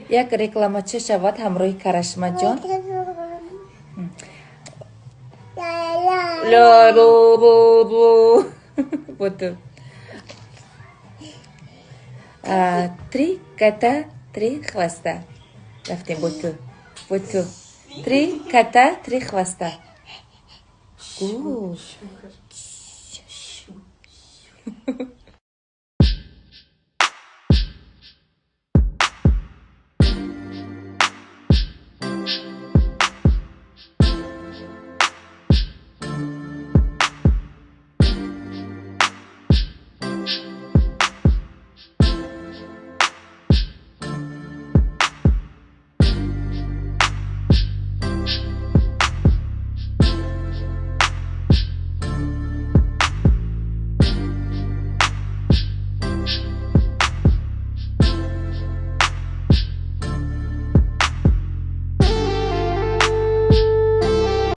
Як рекламача шавад ҳамроҳи Карашмаҷон. Ла бу бу бу. Буту. Три кота, три хвоста. Рафтем буту. Буту. Три кота, три хвоста. Гу.